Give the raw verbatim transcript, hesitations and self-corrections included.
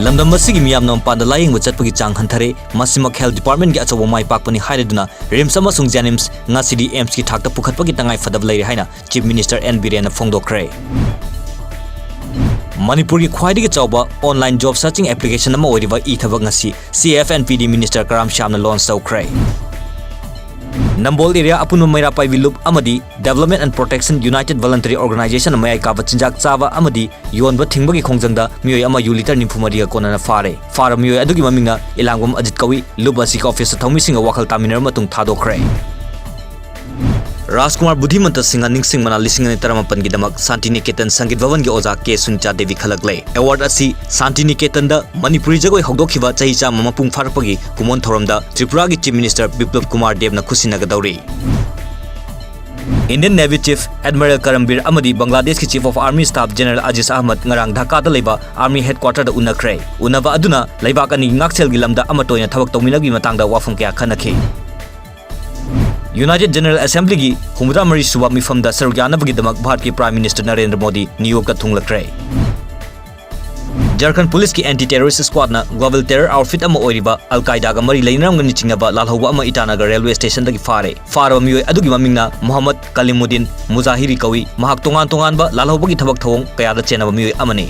ꯂꯝꯗꯝ ꯑꯁꯤꯒꯤ ꯃꯤꯌꯥꯝꯅ ꯃꯄꯥꯟꯗ ꯂꯥꯌꯦꯡꯕ ꯆꯠꯄꯒꯤ ꯆꯥꯡ ꯍꯟꯊꯔꯦ꯫ ꯃꯁꯤꯃꯛ health department ꯀꯤ ꯑꯆꯧꯕ ꯃꯥꯏ ꯄꯥꯛꯄꯅꯤ ꯍꯥꯏꯔꯗꯨꯅ RIMS ꯑꯃꯁꯨꯡ JNIMS ꯉꯁꯤꯗꯤ AIIMS ꯀꯤ ꯊꯥꯛꯇ ꯄꯨꯈꯠꯄꯒꯤ ꯇꯉꯥꯏ ꯐꯗꯕ ꯂꯩꯔꯦ ꯍꯥꯏꯅ Chief Minister N ꯕꯤꯔꯦꯟꯅ ꯐꯣꯡꯗꯣꯛꯈ꯭ꯔꯦ꯫ ꯃꯅꯤꯄꯨꯔꯒꯤ ꯈ꯭ꯋꯥꯏꯗꯒꯤ ꯆꯥꯎꯕ online job searching application ꯑꯃ ꯑꯣꯏꯔꯤꯕ ꯏ-ꯊꯕꯛ ꯉꯁꯤ C F and P D Minister Karam ꯁ꯭ꯌꯥꯝꯅ launch ꯇꯧꯈ꯭ꯔꯦ꯫ ꯅꯝꯕꯣꯜ area ꯑꯄꯨꯟꯕ ꯃꯩꯔꯥ ꯄꯥꯏꯕꯤ ꯂꯨꯞ ꯑꯃꯗꯤ Development and Protection United Voluntary Organization ꯅ ꯃꯌꯥꯏ ꯀꯥꯕ ꯆꯤꯟꯖꯥꯛ ꯆꯥꯕ ꯑꯃꯗꯤ ꯌꯣꯟꯕ ꯊꯤꯡꯕꯒꯤ ꯈꯣꯡꯖꯪꯗ ꯃꯤꯑꯣꯏ ꯑꯃ ꯌꯨ litre ꯅꯤꯐꯨ ꯃꯔꯤꯒ ꯀꯣꯟꯅꯅ ꯐꯥꯔꯦ꯫ ꯐꯥꯔꯕ ꯃꯤꯑꯣꯏ ꯑꯗꯨꯒꯤ ꯃꯃꯤꯡꯅ ꯏꯂꯥꯡꯕꯝ ꯑꯖꯤꯠ ꯀꯧꯏ꯫ ꯂꯨꯞ ꯑꯁꯤꯒꯤ office ꯇ ꯊꯧꯃꯤꯁꯤꯡꯒ ꯋꯥꯈꯜ ꯇꯥꯃꯤꯟꯅꯔꯕ ꯃꯇꯨꯡ ꯊꯥꯗꯣꯛꯈ꯭ꯔꯦ꯫ ꯔꯥꯖꯀꯨꯃꯥꯔ ꯕꯨꯙꯤꯃꯟꯇ ꯁꯤꯡꯍ ꯅꯤꯡꯁꯤꯡ ꯃꯅꯥ ꯂꯤꯁꯤꯡ ꯑꯅꯤ ꯇꯔꯥꯃꯥꯄꯟꯒꯤꯗꯃꯛ ꯁꯥꯟꯇꯤꯅꯤꯀꯦꯇꯟ ꯁꯪꯒꯤꯠ ꯚꯕꯟꯒꯤ ꯑꯣꯖꯥ ꯀꯦ ꯁꯨꯅꯤꯇꯥ ꯗꯦꯕꯤ ꯈꯜꯂꯛꯂꯦ꯫ Award ꯑꯁꯤ ꯁꯥꯟꯇꯤꯅꯤꯀꯦꯇꯟꯗ ꯃꯅꯤꯄꯨꯔꯤ ꯖꯒꯣꯏ ꯍꯧꯗꯣꯛꯈꯤꯕ ꯆꯍꯤ ꯆꯥꯝꯃ ꯃꯄꯨꯡ ꯐꯥꯔꯛꯄꯒꯤ ꯀꯨꯝꯑꯣꯟ ꯊꯧꯔꯝꯗ ꯇ꯭ꯔꯤꯄꯨꯔꯥꯒꯤ Chief Minister ꯕꯤꯄ꯭ꯂꯕ Kumar ꯗꯦꯕꯅ ꯈꯨꯠꯁꯤꯟꯅꯒꯗꯧꯔꯤ꯫ Indian Navy Chief Admiral ꯀꯔꯝꯕꯤꯔ ꯑꯃꯗꯤ ꯕꯪꯒ꯭ꯂꯥꯗꯦꯁꯀꯤ Chief of Army Staff General Aziz Ahmad ꯉꯔꯥꯡ ꯙꯥꯀꯥꯗ ꯂꯩꯕ Army headquarter ꯗ ꯎꯅꯈ꯭ꯔꯦ꯫ ꯎꯅꯕ ꯑꯗꯨꯅ ꯂꯩꯕꯥꯛ ꯑꯅꯤꯒꯤ ꯉꯥꯛꯁꯦꯜꯒꯤ ꯂꯝꯗ ꯑꯃꯠꯇ ꯑꯣꯏꯅ ꯊꯕꯛ ꯇꯧꯃꯤꯟꯅꯕꯒꯤ ꯃꯇꯥꯡꯗ ꯋꯥꯐꯝ ꯀꯌꯥ ꯈꯟꯅꯈꯤ꯫ United General Assembly ꯒꯤ ꯍꯨꯝꯐꯨꯇꯔꯥ ꯃꯔꯤ ꯁꯨꯕ ꯃꯤꯐꯝꯗ ꯁꯔꯨꯛ ꯌꯥꯅꯕꯒꯤꯗꯃꯛ ꯚꯥꯔꯠꯀꯤ Prime Minister Narendra Modi New ꯌꯣꯔꯛꯇ ꯊꯨꯡꯂꯛꯈ꯭ꯔꯦ꯫ ꯖꯔꯈꯟ ꯄꯨꯂꯤꯁꯀꯤ anti terrorist squad ꯅ global terror outfit ꯑꯃ ꯑꯣꯏꯔꯤꯕ ꯑꯜ ꯀꯥꯏꯗꯥꯒ ꯃꯔꯤ ꯂꯩꯅꯔꯝꯒꯅꯤ ꯆꯤꯡꯅꯕ ꯂꯥꯜꯍꯧꯕ ꯑꯃ ꯏꯇꯥꯅꯒꯔ railway station ꯗꯒꯤ ꯐꯥꯔꯦ꯫ ꯐꯥꯔꯕ ꯃꯤꯑꯣꯏ ꯑꯗꯨꯒꯤ ꯃꯃꯤꯡꯅ ꯃꯣꯍꯝꯃꯗ ꯀꯂꯤꯃꯨꯗꯤꯟ ꯃꯨꯖꯥꯍꯤꯔꯤ ꯀꯧꯏ꯫ ꯃꯍꯥꯛ ꯇꯣꯉꯥꯟ ꯇꯣꯉꯥꯟꯕ ꯂꯥꯜꯍꯧꯕꯒꯤ ꯊꯕꯛ ꯊꯧꯑꯣꯡ ꯀꯌꯥꯗ ꯆꯦꯟꯅꯕ ꯃꯤꯑꯣꯏ ꯑꯃꯅꯤ꯫